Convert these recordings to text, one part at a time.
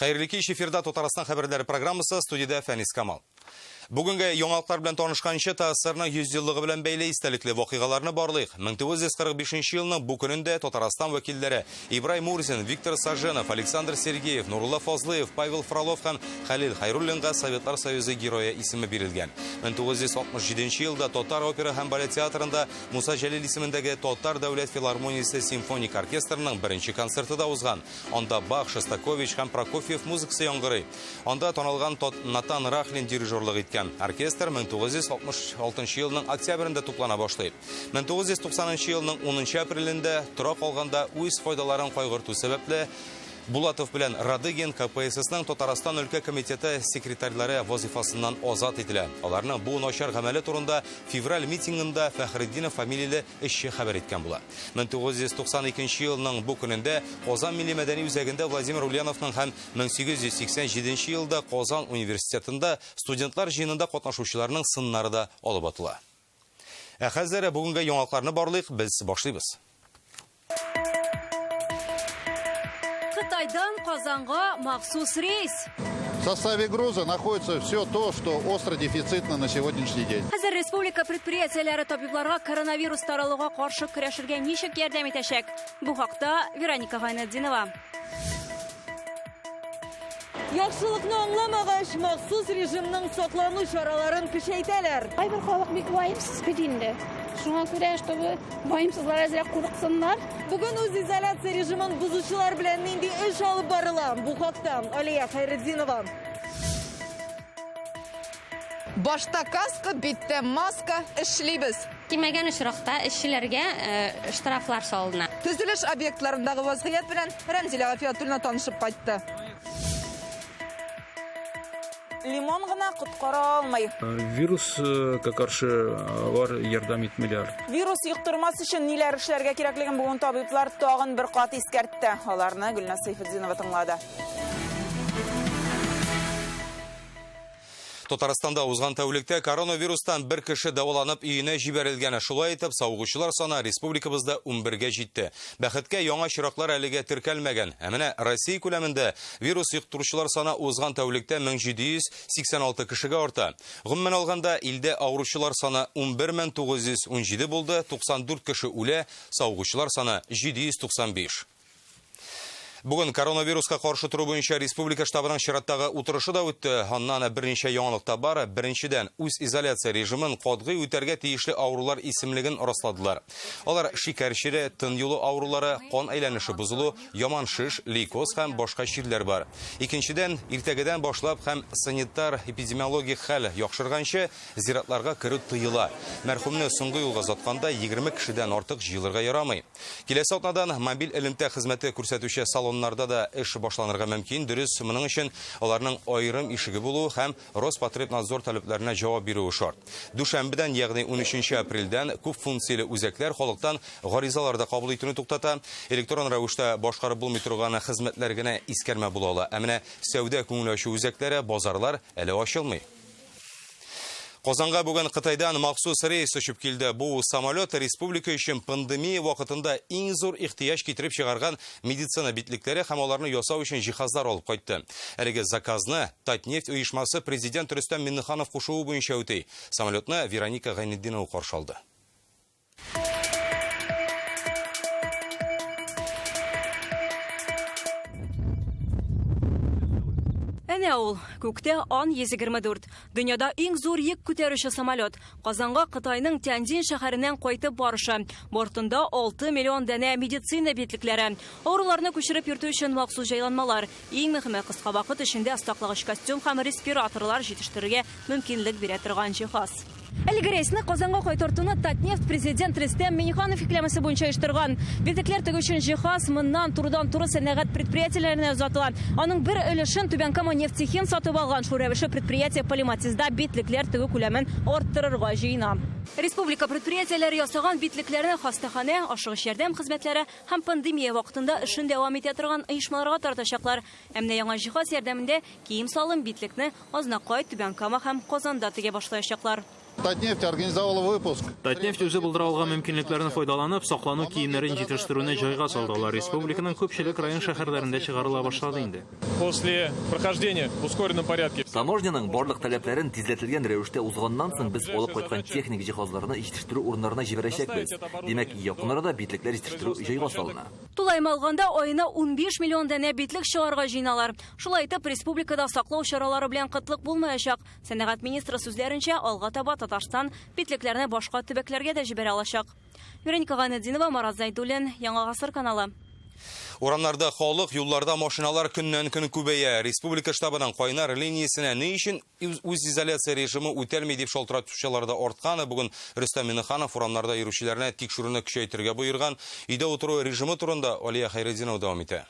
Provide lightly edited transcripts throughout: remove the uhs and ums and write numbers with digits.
Хәерле кич, эфирда Татарстан хәбәрләре программасы, студиядә Фәнис Камал. Бүгенге яңалыклар белән танышканчы ТАССРның 100 еллыгы белән бәйле истәлекле вакыйгаларны барлыйк. 1945 елның бу көнендә Татарстан вәкилләре Ибрай Мурзин, Виктор Саженов, Александр Сергеев, Нурулла Фазлыев, Павел Фролов һәм Хәлил Хайруллинга Советлар Союзы Герое исеме бирелгән. 1967 елда Татар опера һәм балет театрында Муса Җәлил исемендәге Татар дәүләт филармониясе симфоник оркестрының беренче концерты да узган. Анда Бах, Шостакович һәм Прокофьев музыкасы яңгырый. Анда танылган Натан Рахлин дирижерлык иткән. Оркестр 1966 елның октябрендә туплана башлый. 1990 елның 10 апрелендә тора калганда үз файдаларын кайгырту сәбәпле Булатов белән Радыгин КПССның Татарстан өлкә комитеты секретарьлары вазифасыннан азат ителә. Аларның бу начар гамәле турында февраль митингында Фәхретдинов фамилияле эшче хәбәр иткән була. 1992 елның бу көнендә Казан милли мәдәни үзәгендә Владимир Ульяновның һәм 1887 елда Казан университетында студентлар җыенында катнашучыларның сыннары да алып атыла. Ә хәзер бүгенге яңалыкларны барлыйк, без башлыйбыз. Кытайдан Казанга махсус рейс. В составе груза находится все то, что остро дефицитно на сегодняшний день. Хәзер республика предприятиеләре табибларга коронавирус таралуга каршы көрәшергә ничек ярдәм итәчәк? Бу хакта Вероника Гайнетдинова. Яхшылыкны аңламагач, махсус режимның саклану чараларын көчәйтәләр. Кайбер халык бик ваемсыз бит инде. Шуңа күрә, чтобы ваемсызлар әзрәк курыксыннар. Бүген үз изоляция режимын бозучылар белән нинди эш алып барыла? Бу хакта Алия Хәйретдинова. Башта каска, биттә маска, эшлибез. Кимәгән очракта эшчеләргә штрафлар салына. Төзелеш объектларындагы вазгыять белән Рәмзилә Гафиятуллина танышып кайтты. Лимон гына коткара алмый. Вируска каршы алар ярдәм итмиләр. Вирус йоктырмас өчен ниләр эшләргә кирәклеген бүген табиблар тагын бер кат искәртте. Аларны Гөлназ Сәйфетдинова тыңлады. Татарстанда узган тәүлектә коронавирустан бер кеше дәваланып өенә җибәрелгән. Шулай итеп, савыгучылар саны республикабызда 11-гә җитте. Бәхеткә, яңа очраклар әлегә теркәлмәгән. Ә менә Россия күләмендә вирус йоктыручылар саны узган тәүлектә 1786 кешегә арта. Гомумән алганда, илдә авыручылар саны 11917 булды, 94 кеше үлә, савыгучылар саны 795. Бүген коронавируска каршы тору буенча республика штабының чираттагы утырышы да үтте. Аннан берничә яңалык та бар. Беренчедән, үз изоляция режимын катгый үтәргә тиешле авырулар исемлеген расладылар. Алар шикәр чире, тын юлы авырулары, кан әйләнеше бозылу, яман шеш, лейкоз һәм башка чирләр бар. Икенчедән, иртәгедән башлап һәм санитар-эпидемиологик хәл яхшырганчы зиратларга керү тыела. Мәрхүмне соңгы юлга озатканда 20 кешедән артык җыелырга ярамый. Киләсе атнадан мобиль элемтә хезмәте күрсәтүче салоннарда да эш башланырга мөмкин. Дөрес, моның өчен аларның аерым ишеге булуы һәм Роспотребнадзор таләпләренә җавап бирүе шарт. Дүшәмбедән, ягъни 13 апрельдән күп функцияле үзәкләр халыктан гаризалар да кабул итүне туктата. Электрон рәвештә башкарып булмый торган хезмәтләр генә искәрмә була ала. Ә менә сәүдә күңел ачу үзәкләре, базарлар әле ачылмый. Казанга бүген Кытайдан махсус рейс очып килде. Бу самолет республика өчен пандемия вакытында иң зур ихтыяҗ китереп чыгарган медицина битлекләре һәм аларны ясау өчен җиһазлар алып кайтты. Әлеге заказны Татнефть оешмасы президент Рөстәм Миңнеханов кушуы буенча үти. Самолетны Вероника Гайнетдинова каршы алды. Әнә ул, күктә Ан-124. Дөньяда иң зур йөк күтәрүче самолет. Казанга Кытайның Тяньцзинь шәһәреннән кайтып барышы. Бортында 6 миллион данә медицина битлекләре. Авыруларны күчереп йөртү өчен махсус җайланмалар. Иң мөһиме, кыска вакыт эчендә саклагыч костюм һәм респираторлар җитештерергә мөмкинлек бирә торган җиһаз. Әлеге рейсны Казанга кайтартуны Татнефть президент Рөстәм Миңнеханов йөкләмәсе буенча оештырган. Битлекләр тегү өчен җиһаз моннан турыдан-туры сәнәгать предприятиеләренә озатыла. Аның бер өлешен Түбән Кама нефтехим сатып алган. Шул рәвешле предприятие Полиматизда битлекләр тегү күләмен арттырырга җыена. Республика предприятиеләре ясаган битлекләрне хастаханә, ашыгыч ярдәм хезмәтләре һәм пандемия вакытында эшен дәвам итә торган оешмаларга таратачаклар. Ә менә яңа җиһаз ярдәмендә кием-салым, битлекне Азнакай, Түбән Кама һәм Казанда тегә башлаячаклар. Татнефть организовала выпуск. Татнефть үзе булдыра алган мөмкинлекләрне файдаланып, саклану киемнәрен җитештерүне җайга салды. Алар республиканың күпчелек район шәһәрләрендә чыгарыла башлады инде. После прохождения в ускоренном порядке. Таможняның барлык таләпләрен тизләтелгән рәвештә узганнан соң без алып кайткан техник җиһазларны җитештерү урыннарына җибәрәчәкбез. Димәк, якын арада битлекләр җитештерү җайга салына. Тулаем алганда аена 15 миллион данә битлек чыгарга җыеналар. Шулай итеп, республикада саклау чаралары белән кытлык булмаячак. Сәнәгать министры сүзләренчә, алга таба Татарстан битлекләрне башка төбәкләргә дә җибәрә алачак. Вероника Гайнетдинова, Марат Зайдуллин, Яңа Гасыр каналы. Урамнарда халык, юлларда машиналар көннән-көн күбәя. Республика штабының кайнар линиясенә ни өчен үзизоляция режимы үтәлми дип шалтыратучылар да арткан. Бүген Рөстәм Миңнеханов урамнарда йөрүчеләрне тикшерүне көчәйтергә боерган. Өйдә утыру режимы турында Алия Хәйретдинова дәвам итә.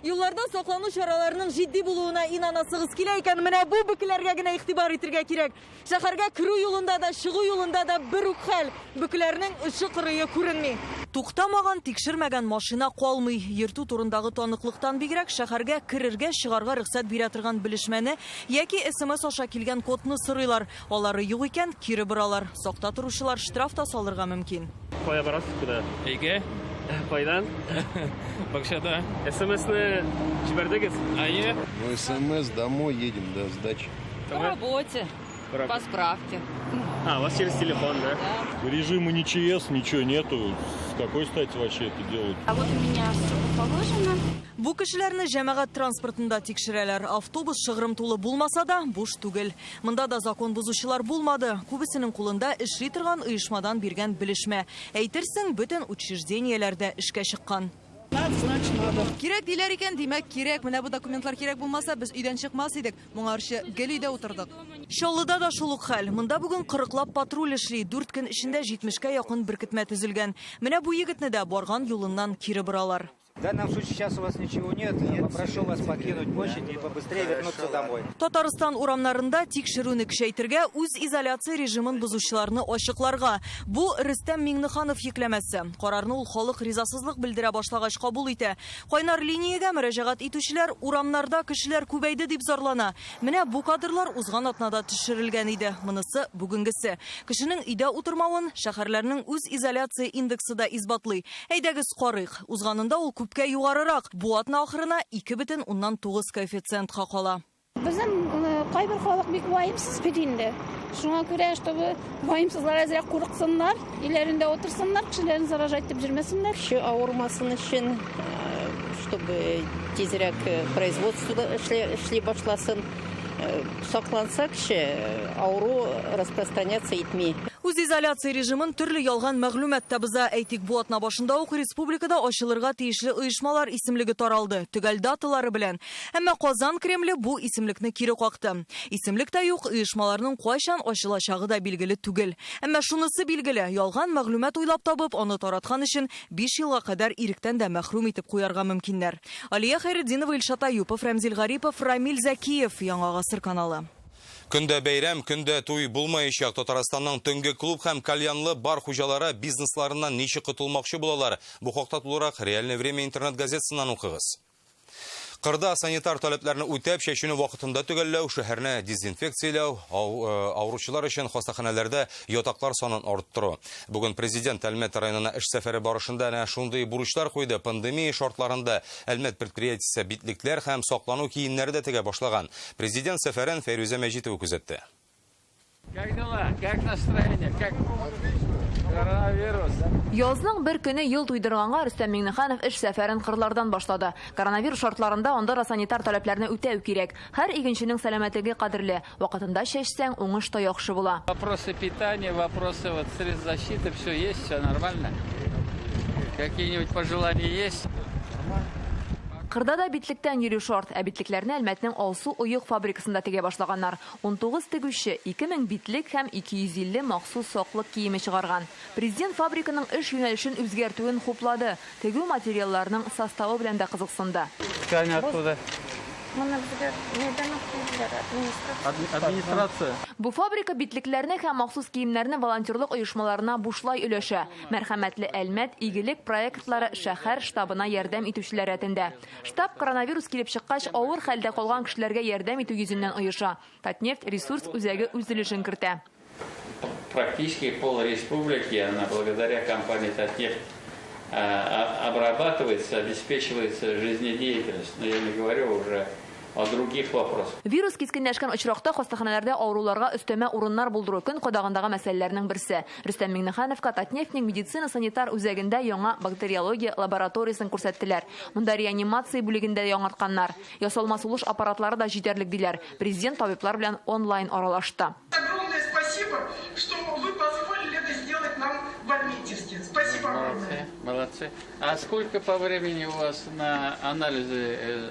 Юлларда саклану чараларының җитди булуына инанасыгыз килә икән, менә бу бөкеләргә генә игътибар итәргә кирәк. Шәһәргә керү юлында да, чыгу юлында да бер үк хәл. Бөкеләрнең очы кырые күренми. Туктамаган, тикшермәгән машина калмый. Йөртү турындагы таныклыктан бигрәк шәһәргә керергә, чыгарга рөхсәт бирә торган белешмәне яки СМС аша килгән кодны сорыйлар. Алары юк икән, кире боралар. Сакта торучылар штраф та салырга мөмкин. Кая барасыз, куда? Өйгә. Кайдан? Бакчада. СМСны җибәрдегез? Әйе. Ну, СМС домой едем, да, с дачи. По работе. По справке. А, у вас через телефон, да? Да. Режима ни ЧС, ничего нету. С какой стати вообще это делают? А вот у меня все положено. Бу кешеләрне җәмәгать транспортында тикшерәләр. Автобус шыгрым тулы булмаса да, буш түгел. Монда да закон бозучылар булмады. Күбесенең кулында эшли торган оешмадан биргән белешмә. Әйтерсең, бөтен учреждениеләрдә эшкә чыккан. Надо, значит, надо. Кирәк диләр икән, димәк кирәк. Менә бу документлар кирәк булмаса, без өйдән чыкмас идек. Моңарчы гел өйдә утырдык. Чаллыда да шул ук хәл. Монда бүген 40лап патруль эшли. 4 көн эчендә 70кә якын беркетмә төзелгән. Менә бу егетне дә барган юлыннан кире боралар. В данном случае сейчас у вас ничего нет. Я попрошу вас покинуть площадь и побыстрее вернуться домой. Татарстан урамнарында тикшерүне көчәйтергә, үз изоляция режимын бозучыларны ачыкларга. Бу Рөстәм Миңнеханов йөкләмәсе. Карарны ул халык ризасызлык белдерә башлагач кабул итә. Кайнар линиягә мөрәҗәгать итүчеләр урамнарда кешеләр күбәйде дип зарлана. Менә бу кадрлар узган атнада төшерелгән иде. Монысы бүгенгесе. Кешенең өйдә утырмавын шәһәрләрнең үз изоляция индексы да исбатлый. Әйдәгез карыйк. Узганында ул күпкә югарырак. Бу атна ахырына 2,9 коэффициентка кала. Безнең кайбер халык бик ваемсыз бит инде. Шуңа күрә, чтобы ваемсызлар әзрәк курыксыннар, өйләрендә утырсыннар, кешеләрне заражать итеп йөрмәсеннәр. Кеше авырмасын өчен, чтобы тизрәк производство эшли башласын. Сакланса кеше, авыру распространяться итми. Үз изоляция режимын төрле ялган мәгълүмат та боза. Әйтик, бу атна башында ук республикада ачылырга тиешле оешмалар исемлеге таралды, төгәл даталары белән. Әмма Казан Кремле бу исемлекне кире какты. Исемлек тә юк, оешмаларның кайчан ачылачагы да билгеле түгел. Әмма шунысы билгеле, ялган мәгълүмат уйлап табып, аны тараткан өчен 5 елга кадәр иректән дә мәхрүм итеп куярга мөмкиннәр. Алия Хәйретдинова, Илшат Аюпов, Рәмзил Гарипов, Рамил Зәкиев, Яңа Гасыр каналы. Көндә бәйрәм, көндә туй булмаячак. Татарстанның төнге клуб һәм кальянлы бар хуҗалары бизнесларыннан ничек котылмакчы булалар? Бу хакта тулырак Реальное время интернет газетасыннан укыгыз. Кырда санитар таләпләрне үтәп, чәчүне вакытында төгәлләү, шәһәрне дезинфекцияләү, авыручылар өчен хастаханәләрдә ятаклар санын арттыру. Бүген президент Әлмәт районына эш сәфәре барышында әнә шундый бурычлар куйды. Пандемия шартларында Әлмәт предприятиесе битлекләр һәм саклану киемнәре дә тегә башлаган. Президент сәфәрен Фәйрүзә Мәҗитова күзәтте. Как дела? Как настроение? Как коронавирус? Язның бер көне ел туйдырганга Рөстәм Миңнеханов эш сәфәрен кырлардан башлады. Коронавирус шартларында анда да санитар таләпләрне үтәү кирәк. Һәр игенченең сәламәтлеге кадерле. Вакытында чәчсәң, уңыш та яхшы була. Вопросы питания, вопросы средств защиты, все есть, все нормально. Какие-нибудь пожелания есть? Кырда да битлектән йөрү шарт. Ә битлекләрне Әлмәтнең Алсу оек фабрикасында тегә башлаганнар. 19 тегүче 2000 битлек һәм 250 махсус саклык киеме чыгарган. Президент фабриканың эш юнәлешен үзгәртүен хуплады. Тегү материалларының составы белән дә кызыксынды. Ткань откуда? Моны безгә нидән алып килделәр? Администрация. Администрация. Бу фабрика битлекләрне һәм махсус киемнәрне волонтерлык оешмаларына бушлай өләшә. Мәрхәмәтле Әлмәт игелек проектлары шәһәр штабына ярдәм итүчеләр рәтендә. Штаб коронавирус килеп чыккач авыр хәлдә калган кешеләргә ярдәм итү йөзеннән оеша. Татнефть ресурс үзәге үз өлешен кертә. Практически пол республики, она благодаря компании Татнефть обрабатывается, обеспечивается жизнедеятельность. Но я не говорю уже о других вопросах. Вирус кискенләшкән очракта хастаханәләрдә авыруларга өстәмә урыннар булдыру көн кадагындагы мәсьәләләрнең берсе. Рөстәм Миңнехановка Татнефтьнең медицина-санитар үзәгендә яңа бактериология лабораториясен күрсәттеләр. Монда реанимация бүлегендә яңартканнар. Ясалма сулыш аппаратлары да җитәрлек диләр. Президент табиблар белән онлайн аралашты. Огромное спасибо, что вы позволили это сделать нам в Альметьевске. Спасибо огромное. Молодцы, молодцы. А сколько по времени у вас на анализы,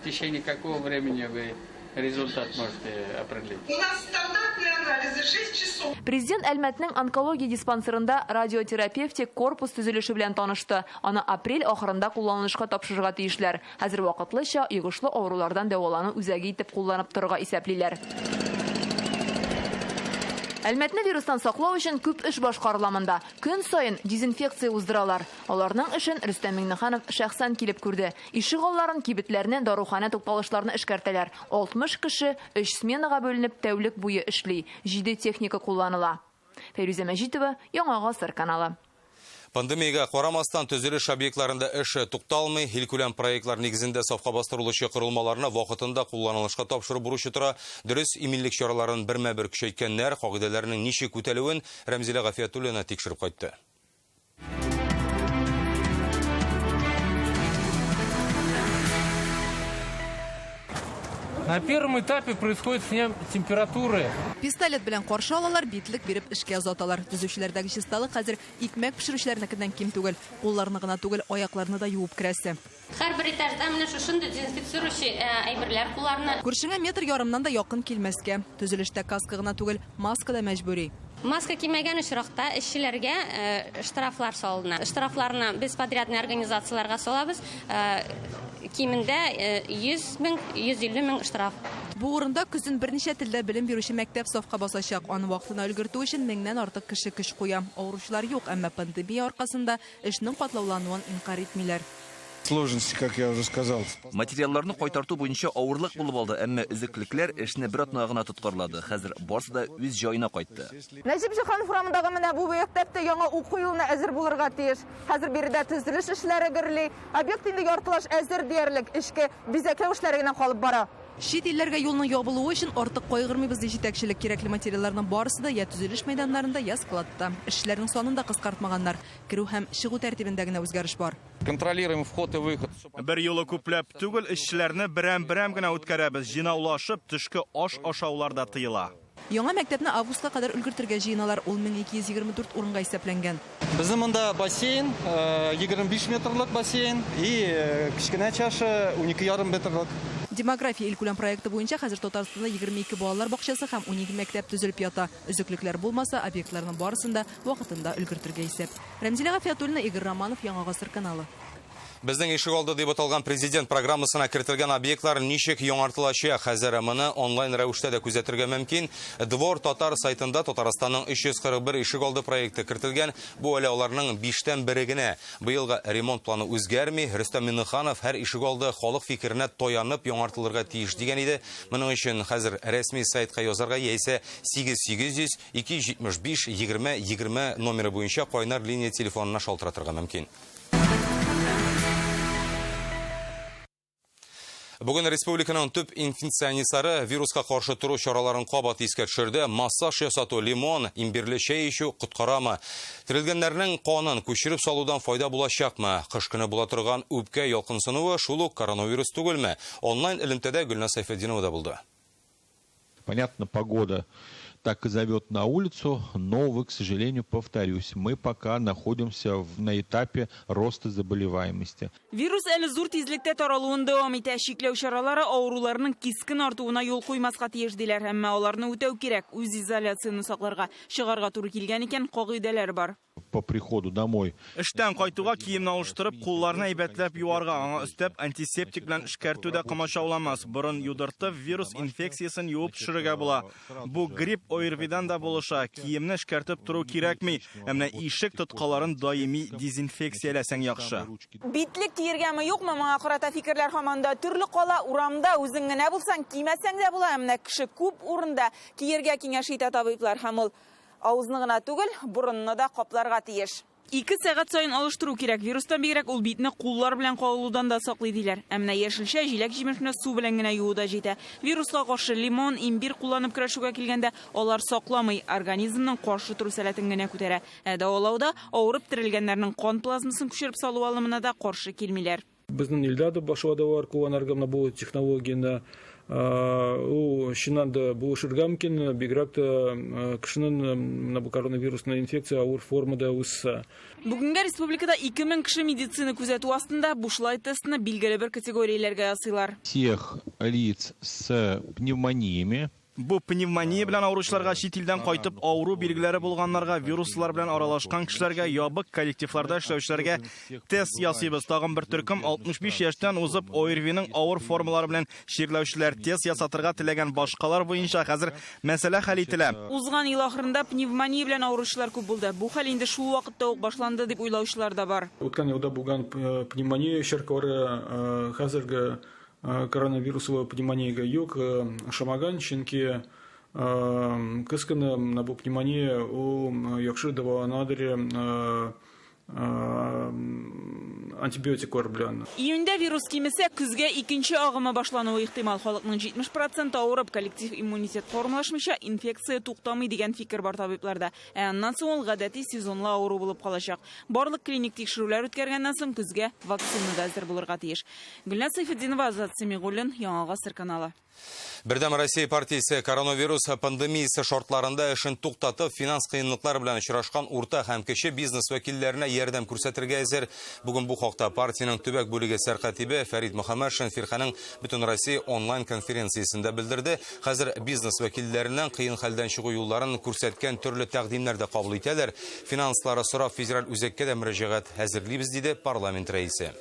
в течение какого времени вы результат можете определить? У нас стандартные анализы 6 часов. Президент Әлмәтнең онкология диспансерында радиотерапевтик корпус төзелеше белән танышты. Аны апрель ахырында кулланылышка тапшырырга тиешләр. Хәзер вакытлыча йогышлы авырулардан дәвалану үзәге итеп кулланып торырга исәплиләр. Әлмәтне вирустан саклау өчен күп эш башкарыла монда. Көн саен дезинфекция уздыралар. Аларның эшен Рөстәм Миңнеханов шәхсән килеп күрде. Ишегалларын, кибетләрне, даруханә тукталышларны эшкәртәләр. 60 кеше 3 сменага бүленеп тәүлек буе эшли. 7 техника кулланыла. Фәйрүзә Мәҗитова, Яңа Гасыр каналы. Пандемиягә карамастан төзелеш объектларында эш тукталмый. Илкүләм проектлар нигезендә сафка бастырылучы корылмаларны вакытында кулланылышка тапшыру бурычы тора. Дөрес, иминлек чараларын бермә-бер көчәйткәннәр, кагыйдәләрнең ничек үтәлүен Рәмзилә Гафиятуллина тикшереп кайтты. На первом этапе происходит снятие температуры. Пистолет белән каршы алалар, битлек биреп эшкә озаталар. Төзүчеләрдәге чисталык хәзер икмәк пешерүчеләрнекеннән ким түгел. Кулларны гына түгел, аякларны да юып керәсе. Һәрбер этажда менә шушындый дезинфицирующий әйберләр кулларны. Күршеңә метр ярымнан да якын килмәскә. Төзелештә каска гына түгел, маска да мәҗбүри. Маска кимәгән очракта эшчеләргә штрафлар салына. Штрафларны без подрядный организацияләргә салабыз. Кимендә 100 мең, 150 мең штраф. Бу урында көзен берничә телдә белем бирүче мәктәп сафка басачак. Аны вакытына өлгертү өчен меңнән артык кеше көч куя. Авыручылар юк, әмма пандемия аркасында эшнең катлаулануын инкарь итмиләр. Сложности, как я уже сказал. Материалларны кайтарту буенча авырлык булып алды, әмма өзеклекләр эшне бер атна гына тоткарлады. Хәзер барысы да үз җаена кайтты. Нәҗип Җиһанов урамындагы менә бу мәктәп тә яңа уку елына әзер булырга тиеш. Хәзер биредә төзелеш эшләре гөрли. Объект инде яртылаш әзер диярлек, эчке бизәкләү эшләре генә калып бара. Чит илләргә юлның ябылуы өчен артык кайгырмыйбыз, ди җитәкчелек. Кирәкле материалларның барысы да я төзелеш мәйданнарында, я складта. Эшчеләрнең санын да кыскартмаганнар. Керү һәм чыгу тәртибендә генә үзгәреш бар. Контролируем вход и выход. Бер юлы күпләп түгел, эшчеләрне берәм-берәм генә үткәрәбез. Җыйнаулашып, төшке аш ашаулар да тыела. Яңа мәктәпне августка кадәр өлгертергә җыеналар. Ул 1224 урынга исәпләнгән. Безнең монда бассейн, 25 метрлык бассейн и кечкенә чаша 12,5 метрлык. Демография илкүләм проекты буенча хәзер Татарстанда 22 балалар бакчасы һәм 12 мәктәп төзелеп ята. Өзеклекләр булмаса, объектларның барысын да вакытында өлгертергә исәп. Рәмзилә Гафиятуллина, Игорь Романов, Яңа Гасыр каналы. Безнең ишегалды дип аталган президент программасына кертелгән объектлар ничек яңартылачак, хәзер моны онлайн рәвештә дә күзәтергә мөмкин. Двор татар сайтында Татарстанның 341 ишегалды проекты кертелгән. Бу әле аларның 5-тән бере генә. Быелгы ремонт планы үзгәрми. Рөстәм Миңнеханов һәр ишегалды халык фикеренә таянып яңартылырга тиеш дигән иде. Моның өчен хәзер рәсми сайтка язарга яисә 8800 275 20 20 номеры буенча кайнар линия телефонына шалтыратырга мөмкин. Бүген республиканың төп инфекционистлары вируска каршы тору чараларын кабат искә төшерде. Массаж ясату, лимон, имбирле чәй эчү коткарамы? Терелгәннәрнең канын күчереп салудан файда булачакмы? Кыш көне була торган үпкә ялкынсынуы шул ук коронавирус түгелме? Онлайн элемтәдә Гөлназ Сәйфетдинова да булды. Понятно, погода так и зовет на улицу, но, увы, к сожалению, повторюсь, мы пока находимся на этапе роста заболеваемости. Вирус әле зур тизлектә таралуын дәвам итә. Чикләү чаралары авыруларның кискен артуына юл куймаска тиеш диләр. Әмма аларны үтәү кирәк. Үз изоляцияне сакларга, чыгарга туры килгән икән, кагыйдәләр бар. По приходу домой. Эштән кайтуга киемне алыштырып, кулларны әйбәтләп юарга, аңа өстәп антисептик белән эшкәртү дә комачауламас. Борын юдыртып, вирус инфекциясен юып төшерергә була. Бу грипп ОРВИдан да булыша. Киемне эшкәртеп тору кирәкми. Ә менә ишек тоткаларын даими дезинфекцияләсәң яхшы. Битлек киергәме юкмы, моңа карата фикерләр һаман да төрле кала. Урамда үзең генә булсаң, кимәсәң дә була. Ә менә кеше күп урында киергә киңәш итә табиблар, һәм ул авызны гына түгел, борынны да капларга тиеш. 2 сәгать саен алыштыру кирәк. Вирустан бигрәк ул битне куллар белән кагылудан да саклый диләр. Ә менә яшелчә, җиләк-җимешне су белән генә юу да җитә. Вируска каршы лимон, имбирь кулланып көрәшүгә килгәндә, алар сакламый, организмның каршы тору сәләтен генә күтәрә. Ә дәвалауда авырып терелгәннәрнең кан плазмасын күчереп салу алымына да каршы килмиләр. Безнең илдә дә башладылар кулланырга менә бу технологияне. Ул чыннан да булышырга мөмкин, бигрәк тә кешенең менә бу коронавирусная инфекция авыр формада үссә. Бүгенгә республикада 2000 кеше медицина күзәтү астында, бушлай тестны билгеле бер категорияләргә ясыйлар. Тех лиц с пневмониями. Бу пневмония белән авыручыларга, чит илдән кайтып авыру билгеләре булганнарга, вируслар белән аралашкан кешеләргә, ябык коллективларда эшләүчеләргә тест ясыйбыз. Тагын бер төркем 65 яшьтән узып ОРВИның авыр формалары белән чирләүчеләр, тест ясатырга теләгән башкалар буенча хәзер мәсьәлә хәл ителә. Узган ел ахырында пневмония белән авыручылар күп булды. Бу хәл инде шул вакытта ук башланды дип уйлаучылар да бар. Үткән елда булган пневмония чирклары хәзерге коронавирусовая пневмониягә юк ошамаган, чөнки кыз көне менә бу пневмония ул яхшы дәваланадыр антибиотиклар белән. Июньдә вирус кимесә, көзгә икенче агымы башлануы ихтимал. Халыкның 70% авырып, коллектив иммунитет формалашмыйча инфекция туктамый дигән фикер бар табибларда. Ә аннан соң ул гадәти сезонлы авыру булып калачак. Барлык клиник тикшерүләр үткәргәннән соң көзгә вакцина да әзер булырга тиеш. Гөлназ Сайфетдинова, Азат Семигуллин, Яңа Гасыр каналы. Бердәм Россия партиясе коронавирус пандемиясе шартларында эшен туктатып, финанс кыенлыклары белән очрашкан урта һәм кече бизнес вәкилләренә ярдәм күрсәтергә әзер. Бүген бу хакта партиянең төбәк бүлеге сәркатибе Фәрид Мөхәммәтшин фирканең Бөтен Россия онлайн конференциясендә белдерде. Хәзер бизнес вәкилләреннән кыен хәлдән чыгу юлларын күрсәткән төрле тәкъдимнәр дә кабул итәләр. Финанслары сорап федераль үзәккә дә мөрәҗәгать әзерлибез, диде парламент рәисе.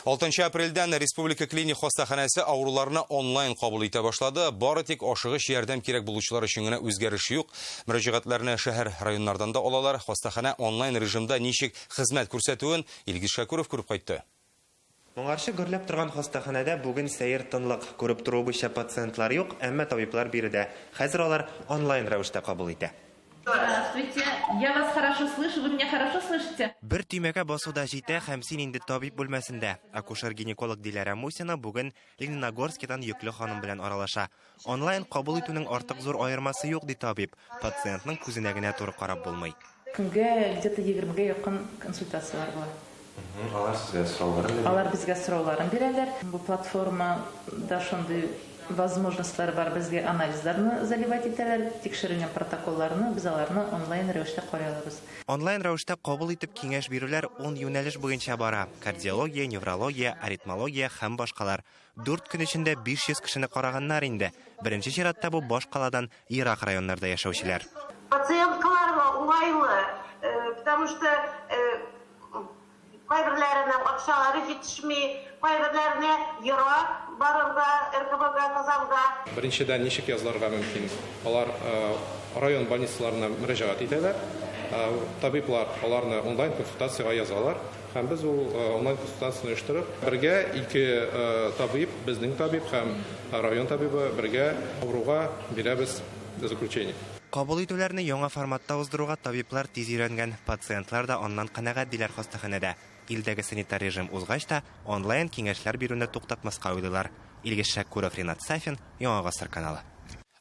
6 апрельдән Республика клиник хастаханәсе авыруларны онлайн кабул итә башлады. Бары тик ашыгыч ярдәм кирәк булучылар өчен генә үзгәреш юк. Мөрәҗәгатьләрне шәһәр районнардан да алалар. Хастаханә онлайн режимда ничек хезмәт күрсәтүен Илгиз Шакуров күреп кайтты. Моңарчы гөрләп торган хастаханәдә бүген сәер тынлык. Күреп тору буенча пациентлар юк, әмма табиблар биредә. Хәзер алар онлайн рәвештә кабул итә. Здравствуйте, я вас хорошо слышу, вы меня хорошо слышите? Бер төймәгә басуда җитә һәм син инде табиб бүлмәсендә. Акушер-гинеколог Диләрә Мусина бүген Лениногорскидан йөкле ханым белән аралаша. Онлайн кабул итүнең артык зур аермасы юк, ди табиб. Пациентның күзенә генә туры карап булмый. Көнгә где-то 20-гә якын консультациялар була. Алар сезгә сорауларын бирә. Алар безгә сорауларын бирәләр. Бу платформада шундый возможностьлар бар, безгә анализларны заливать итәләр, тикшерелгән протоколларны без аларны онлайн рәвештә карый алабыз. Онлайн рәвештә кабул итеп киңәш бирүләр 10 юнәлеш буенча бара: кардиология, неврология, аритмология һәм башкалар. 4 көн эчендә 500 кешене караганнар инде. Беренче чиратта бу башкаладан ерак районнарда яшәүчеләр. Пациенткаларга уңайлы, потому что кайберләренә акчалары җитешми, кайберләренә ерак барырга, РКБга, Казанга. Беренчедән, ничек язылырга мөмкин? Алар район больницаларына мөрәҗәгать итәләр. Табиблар аларны онлайн консультациягә язалар. Һәм без ул онлайн консультацияне оештырып, бергә ике табиб, безнең табиб һәм район табибы бергә авыруга бирәбез заключение. Кабул итүләрне яңа форматта уздыруга табиблар тиз өйрәнгән, пациентлар да аннан канәгать, диләр хастаханәдә. Илдәге санитар режим узгач та онлайн киңәшләр бирүне туктатмаска уйлыйлар. Илгиз Шакуров, Ринат Сафин, Яңа Гасыр каналы.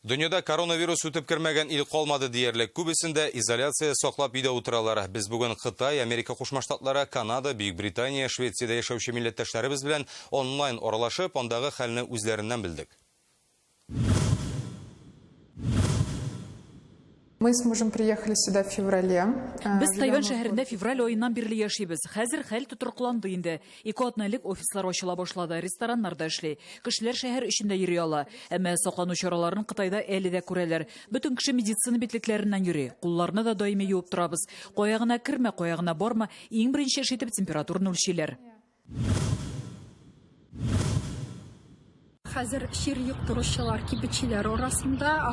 Дөньяда коронавирус үтеп кермәгән ил калмады диярлек. Күбесендә изоляция саклап өйдә утыралар. Без бүген Кытай, Америка Кушма Штатлары, Канада, Бөек Британия, Швециядә яшәүче милләттәшләребез белән онлайн аралашып, андагы хәлне үзләреннән белдек. Мы с мужем приехали сюда в феврале. Без Тайвань шәһәрендә февраль аеннан бирле яшибез. Хәзер хәл тотрыкланды инде. 2 атна элек офислар ачыла башлады, рестораннар да эшли. Кешеләр шәһәр эчендә йөри ала. Әмма саклану чараларын Кытайда әле дә күрәләр. Бөтен кеше медицина битлекләреннән йөри. Кулларны да даими юып торабыз. Кая гына кермә, кая гына барма, иң беренче эш итеп температураны үлчиләр. Хәзер чир йоктыручылар кибетчеләр арасында,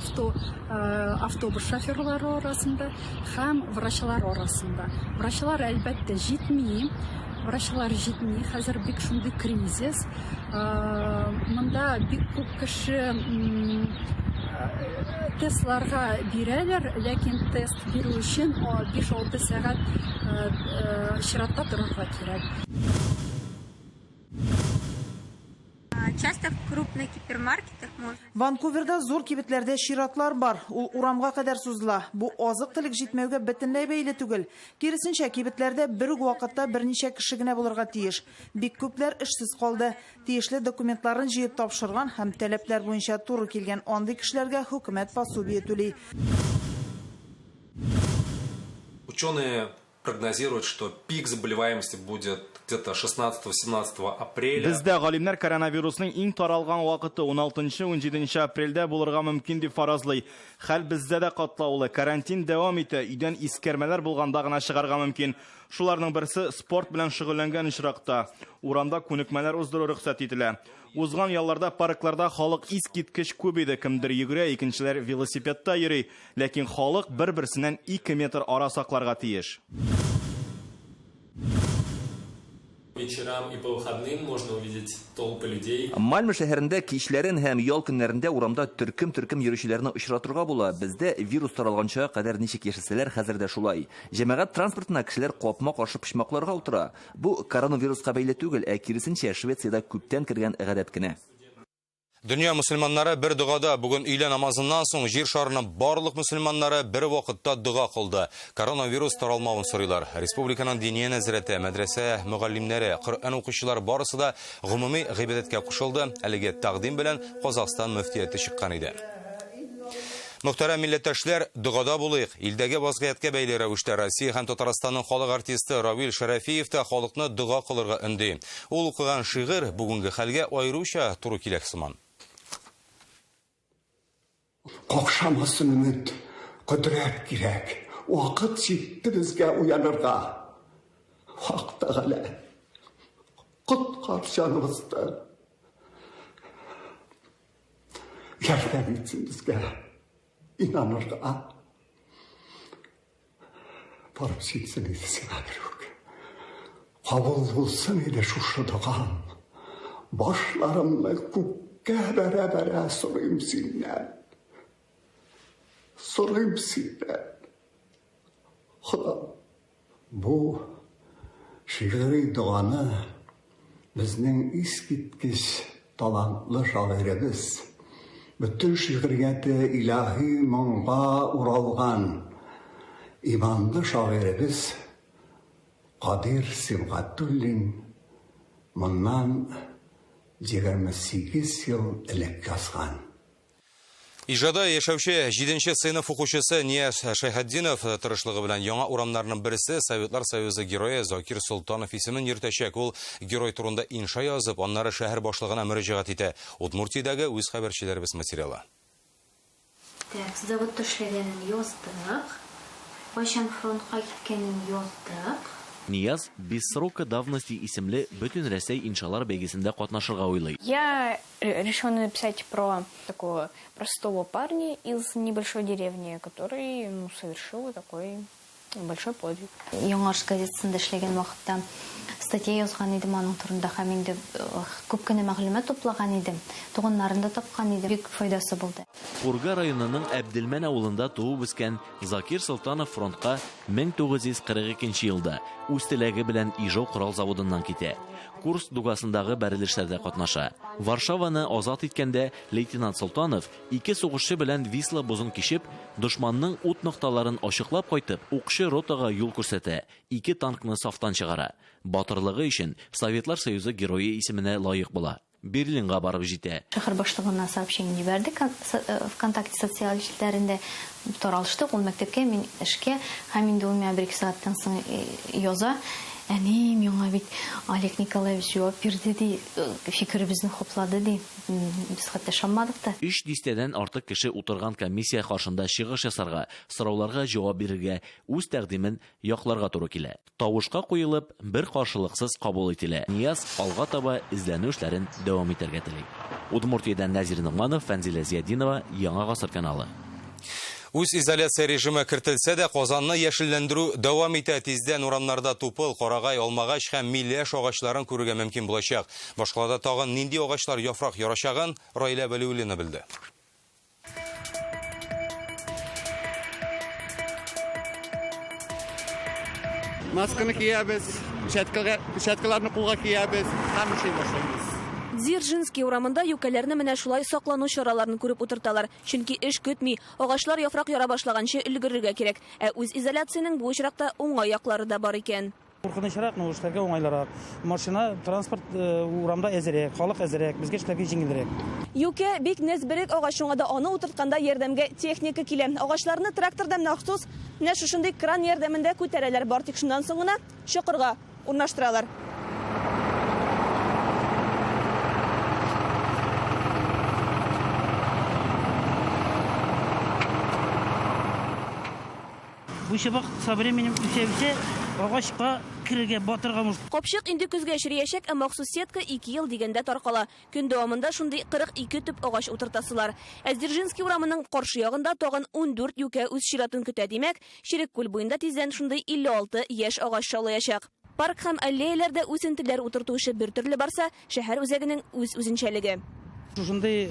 автобус шоферлары арасында һәм врачлар арасында. Врачлар әлбәттә җитми. Врачлар җитми. Хәзер бик шундый кризис. Монда бик күп кеше тестларга бирәләр, ләкин тест бирү өчен 5-6 сәгать чиратта торырга кирәк. Часто в крупных гипермаркетах можно. Ванкуверда зур кибетләрдә чиратлар бар. Ул урамга кадәр сузыла. Бу азык-төлек җитмәүгә бөтенләй бәйле түгел. Киресенчә, кибетләрдә бер үк вакытта берничә кеше генә булырга тиеш. Бик күпләр эшсез калды. Тиешле документларын җыеп тапшырган һәм таләпләр буенча туры килгән андый кешеләргә хөкүмәт пособие түли. Ученые прогнозируют, что пик заболеваемости будет где-то 16-17 апреля. Бездә галимнәр коронавирусның иң таралган вакыты 16-17 апрельдә булырга мөмкин дип фаразлый. Хәл бездә дә катлаулы. Карантин дәвам итә. Өйдән искәрмәләр булганда гына чыгарга мөмкин. Шуларның берсе спорт белән шөгыльләнгән очракта. Урамда күнекмәләр уздыру рөхсәт ителә. Узган ялларда паркларда халык искиткеч күп иде. Кемдер йөгерә, икенчеләр велосипедта йөри. Ләкин халык бер-берсеннән 2 метр ара сакларга тиеш. Вечерам и по выходным можно увидеть толпы людей. Мальме шәһәрендә кичләрен һәм ял көннәрендә урамда төркем-төркем йөрүчеләрне очратырга була. Бездә вирус таралганча кадәр ничек яшәсәләр, хәзер дә шулай. Җәмәгать транспортына кешеләр капма-каршы почмакларга утыра. Бу коронавируска бәйле түгел, ә киресенчә Швециядә күптән кергән гадәт кенә. Дөнья мөселманнары бер догада. Бүген өйлә намазыннан соң җир шарының барлык мөселманнары бер вакытта дога кылды. Коронавирус таралмавын сорыйлар. Республиканың диния нәзарәте, мәдрәсә мөгаллимнәре, Коръән укучылар барысы да гомуми гыйбадәткә кушылды. Әлеге тәкъдим белән Казахстан мөфтияте чыккан иде. Мөхтәрәм милләттәшләр, догада булыйк. Илдәге вазгыятькә бәйле рәвештә Россия һәм Татарстанның халык артисты Равил Шәрәфиев та халыкны дога кылырга өнди. Ул укыган шигырь бүгенге хәлгә аеруча туры килә сыман. Какшамасын өмет, кодрәт кирәк. Вакыт җитте безгә уянырга. Хак Тәгалә, коткар җаныбызны. Ярдәм итсен безгә инанырга. Барып җитсен иде сиңа берүк. Кабул булсын иде шушы догам. Башларымны күккә бәрә-бәрә сорыйм синнән. Сорыйм синнән. Худам, бу шигъри доганы безнең искиткеч талантлы шагыйребез, бөтен шигърияте илаһи моңга уралган иманлы шагыйребез Кадир Сибгатуллин моннан 28 ел элек язган. Ижада яшәүче 7 сыйныф укучысы Нияз Шәйхетдинов тырышлыгы белән яңа урамнарның берсе Советлар Союзы герое Закир Солтанов исемен йөртәчәк. Ул герой турында инша язып, аннары шәһәр башлыгына мөрәҗәгать итә. Удмуртиядәге үз хәбәрчеләребез материалы. Так, заводта эшләгәнен яздык. Кайчан фронтка киткәнен яздык. Нияз без срока давности исемле бөтен Рәсәй иншалар бәйгесендә катнашырга уйлый. Я решила написать про такого простого парня из небольшой деревни, который, совершил такой большой подвиг. Яңарыш газетасында эшләгән вакытта статья язган идем аның турында һәм инде күп кенә мәгълүмат туплаган идем, туганнарын да тапкан идем. Бик файдасы булды. Пурга районының Әбделмән авылында туып үскән Закир Солтанов фронтка 1942 елда үз теләге белән Ижау корал заводыннан китә. Курск дугасындагы бәрелешләрдә катнаша. Варшаваны азат иткәндә лейтенант Солтанов ике сугышчы белән Висла бозын кичеп, дошманның ут нокталарын ачыклап кайтып, укчы ротага юл күрсәтә, ике танкны сафтан чыгара. Батырлыгы өчен Советлар Союзы герое исеменә лаек була. Берлинга барып җитә. Шәһәр башлыгына сообщение җибәрдек ВКонтакте социаль челтәрендә таралыштык. Ул мәктәпкә, мин эшкә, һәм инде ул миңа бер-ике сәгатьтән соң яза. Әни, миңа бит Олег Николаевич җавап бирде, ди, фикеребезне хуплады, ди. Без хәтта ышанмадык та. Өч дистәдән артык кеше утырган комиссия каршында чыгыш ясарга, сорауларга җавап бирергә, үз тәкъдимен якларга туры килә. Тавышка куелып, бер каршылыксыз кабул ителә. Нияз алга таба эзләнү эшләрен дәвам итәргә тели. Удмуртиядән Нәзир Ногманов, Фәнзилә Зиятдинова, Яңа гасыр каналы. Үз изоляция режимы кертелсә дә, Казанны яшелләндерү дәвам итә. Тиздән урамнарда тупыл, карагай, алмагач һәм миләш агачларын күрергә мөмкин булачак. Башкалада тагын нинди агачлар яфрак ярачагын Раилә Вәлиуллина белде. Масканы киябез, перчаткаларны кулга киябез һәм эшли башлыйбыз. Дзержинский урамында юкәләрне менә шулай саклану чараларын күреп утырталар. Чөнки эш көтми, агачлар яфрак яра башлаганчы өлгерергә кирәк. Ә үзизоляциянең бу очракта уңай яклары да бар икән. Куркынычрак, но эшләргә уңайлырак. Машина, транспорт урамда әзерәк, халык әзерәк, безгә эшләргә җиңелрәк. Юкә бик нәзберек агач, шуңа да аны утыртканда ярдәмгә техника килә. Агачларны трактордан махсус менә шушындый кран ярдәмендә күтәрәләр. Бар тик шуннан соң гына чокырга урнаштыралар. Бу чыбык со временем үсә-үсә агачка керергә, батырга может. Капчык инде көзгә череячәк, ә махсус сетка 2 ел дигәндә таркала. Көн дәвамында шундый 42 төп агач утыртасылар. Ә Дзержинский урамының каршы ягында тагын 14 юкә үз чиратын көтә. Димәк, Черек күл буенда тиздән шундый 56 яшь агач шаулаячак. Парк һәм аллеяләрдә үсентеләр утырту эше бер төрле барса, шәһәр үзәгенең үз үзенчәлеге. Шушындый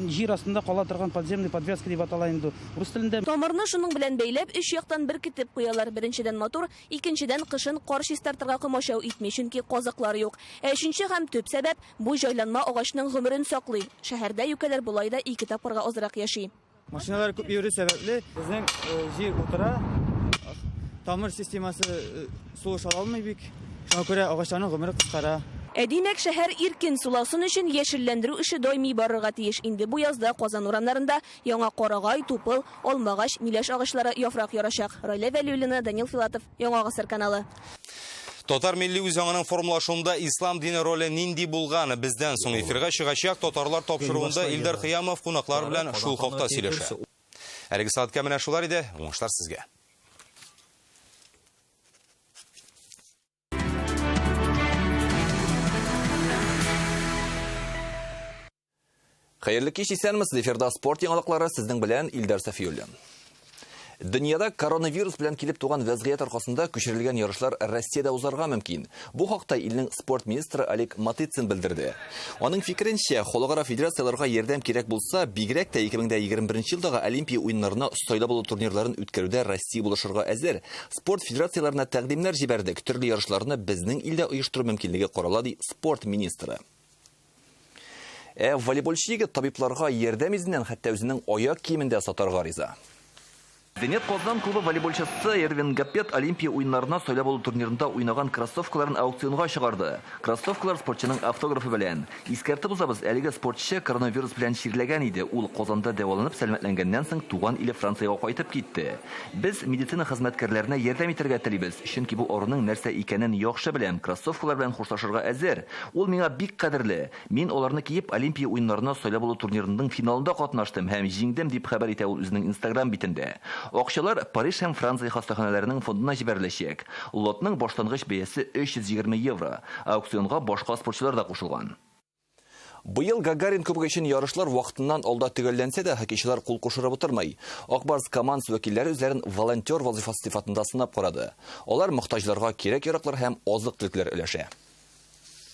җир астында кала торган подземный подвязка дип атала инде рус телендә. Тамырны шуның белән бәйләп, өч яктан беркетеп куялар. Беренчедән матур, икенчедән кышын кар чистартырга комачау итми, чөнки казыклар юк. Ә өченче һәм төп сәбәп бу җайланма агачның гомерен саклый. Шәһәрдә юкәләр болай да 2 тапкырга азрак яши. Машиналар күп йөрү сәбәпле безнең җир утыра, тамыр системасы сулыш ала алмый бик. Шуңа күрә агачларның гомере кыскара. Ә димәк, шәһәр иркен суласын өчен яшелләндерү эше даими барырга тиеш. Инде бу язда Казан урамнарында яңа карагай, тупыл, алмагач, миләш агачлары яфрак ярачак. Райлә Вәлиуллина, Данил Филатов, Яңа гасыр каналы. Татар милли үзаңының формалашуында ислам дине роле нинди булган? Бездән соң эфирга чыгачак татарлар тапшыруында Илдар Кыямов кунаклар белән шул хакта сөйләшә. Әлеге сәгатькә менә шулар иде. Уңышлар сезгә. Хәерле кич, исәнмесез. Эфирда спорт яңалыклары, сезнең белән Илдар Сафиуллин. Дөньяда коронавирус белән килеп туган вәзгыять аркасында күчерелгән ярышлар Россиядә узарга мөмкин. Бу хакта илнең спорт министры Олег Матыцин белдерде. Аның фикеренчә, халыкара федерацияләргә ярдәм кирәк булса, бигрәк тә 2021 елдагы Олимпия уеннарына сайлап алу турнирларын үткәрүдә Россия булышырга әзер. Спорт федерацияләренә тәкъдимнәр җибәрдек. Төрле ярышларны безнең илдә оештыру мөмкинлеге карала, ди спорт министры. Ә волейболчы егет табибларга ярдәм йөзеннән хәтта үзенең аяк киемен дә сатарга риза. Зенит Казан клубы волейболчысы Эрвин Гапет Олимпия уеннарына сайлап алу турнирында уйнаган кроссовкаларын аукционга чыгарды. Кроссовкалар спортчының автографы белән. Искәртеп узабыз, әлеге спортчы коронавирус белән чирләгән иде. Ул Казанда дәваланып сәламәтләнгәннән соң туган иле Франциягә кайтып китте. Без медицина хезмәткәрләренә ярдәм итәргә телибез, чөнки бу авыруның нәрсә икәнен яхшы беләм. Кроссовкалар белән хушлашырга әзер. Ул миңа бик кадерле. Мин аларны киеп Олимпия уеннарына сайлап алу турнирының финалында катнаштым һәм җиңдем, дип хәбәр итә ул үзенең Instagram битендә. Акчалар Париж һәм Франция хастаханәләренең фондына җибәреләчәк. Лотның башлангыч бәясе 320 евро. Аукционга башка спортчылар да кушылган. Быел Гагарин кубогы өчен ярышлар вакытыннан алда төгәлләнсә дә, хоккейчылар кул кушырып утырмый. Ак Барс командасы вәкилләре үзләрен волонтер вазифасы сыйфатында сынап карады. Алар мохтаҗларга кирәк-яраклар һәм азык-төлекләр өләшә.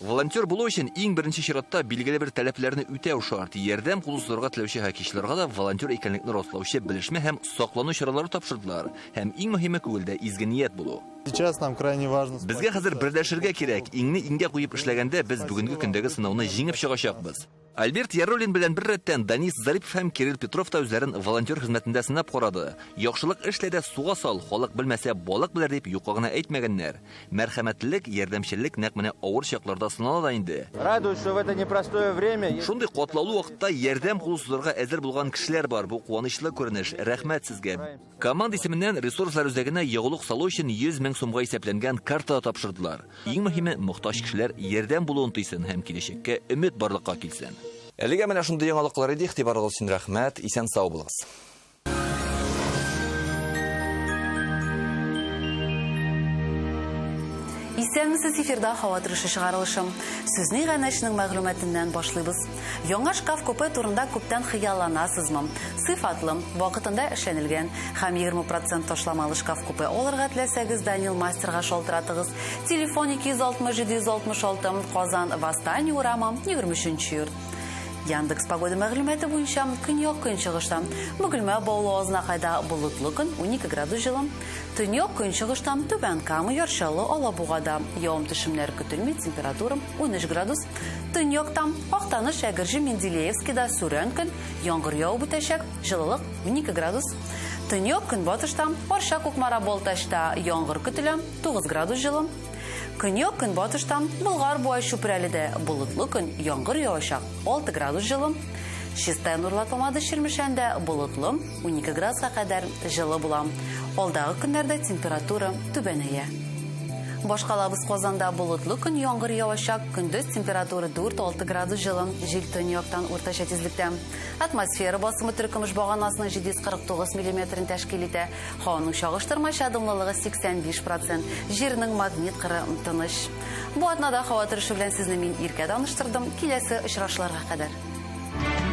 Волонтер булу өчен иң беренче чиратта билгеле бер таләпләрне үтәү шарт. Ярдәм кулы сузарга теләүче хоккейчыларга да волонтер икәнлекне раслаучы белешмә һәм саклану чаралары тапшырдылар. Һәм иң мөһиме күңелдә изге ният булу. Сейчас нам крайне важно Безгә хәзер берләшергә кирәк. Иңне иңгә куеп эшләгәндә без бүгенге көндәге сынауны җиңеп чыгачакбыз. Альберт Яруллин белән беррәттән Данис Зарипов һәм Кирилл Петров та үзләрен волонтер хезмәтендә сынап карады. Яхшылык эшлә дә суга сал, халык белмәсә, балык белер дип юкка гына әйтмәгәннәр. Мәрхәмәтлелек, ярдәмчеллек нәкъ менә авыр чакларда сынала да инде. Радует, что в это непростое время Шундый катлаулы вакытта ярдәм кулы сузарга әзер булган кешеләр бар. Бу куанычлы күренеш. Рәхмәт сезгә. Команда исеменнән ресурслар үзәгенә ягулык салу өчен 100 мең сумга исәпләнгән карта да тапшырдылар. Иң мөһиме, мохтаҗ кешеләр ярдәм булуын тойсын һәм киләчәккә өмет барлыкка килсен. Әлегә менә шундый яңалыклар иде. Игътибарыгыз өчен рәхмәт. Исән-сау булыгыз. Исәнмесез, эфирда һава торышы чыгарылышы. Сүзне иганәченең мәгълүматыннан башлыйбыз. Яңа шкаф-купе турында күптән хыялланасызмы? Сыйфатлы, вакытында эшләнелгән һәм 20 процент ташламалы шкаф-купе алырга теләсәгез, Данил Мастерга шалтыратыгыз. Телефон 260 766, Казан, Восстание урамы, 23 нче йорт. Яндекс Погода мәгълүматы буенча, көньяк-көнчыгышта Бөгелмә, Баулы, Азнакайда болытлы көн, 12 градус җылы. Төньяк-көнчыгышта Түбән Кама, Яр Чаллы, Алабугада явым-төшемнәр көтелми, температура 13 градус. Төньякта Актаныш, Әгерҗе, Менделеевскида сүрән көн, яңгыр явып үтәчәк, җылылык 12 градус. Төньяк-көнбатышта Арча, Кукмара, Балтачта яңгыр көтелә, 9 градус җылы. Көньяк-көнбатышта Болгар, Буа, Чүпрәледә болытлы көн, яңгыр явачак, 6 градус җылы. Чистай, Нурлат, Мамадыш, Чирмешәндә болытлы, 12 градуска кадәр җылы була. Алдагы көннәрдә температура түбәнәя. Башкалабыз Казанда болытлы көн, яңгыр явачак, көндез температура 4-6 градус җылы, җил төньяктан уртача тизлектә. Атмосфера басымы теркөмеш баганасының 749 миллиметрын тәшкил итә. Һаваның чагыштырмача дымлылыгы 85 процент, җирнең магнит кыры тыныч. Бу атнада һава торышы белән сезне мин Иркә таныштырдым. Киләсе очрашуларга кадәр.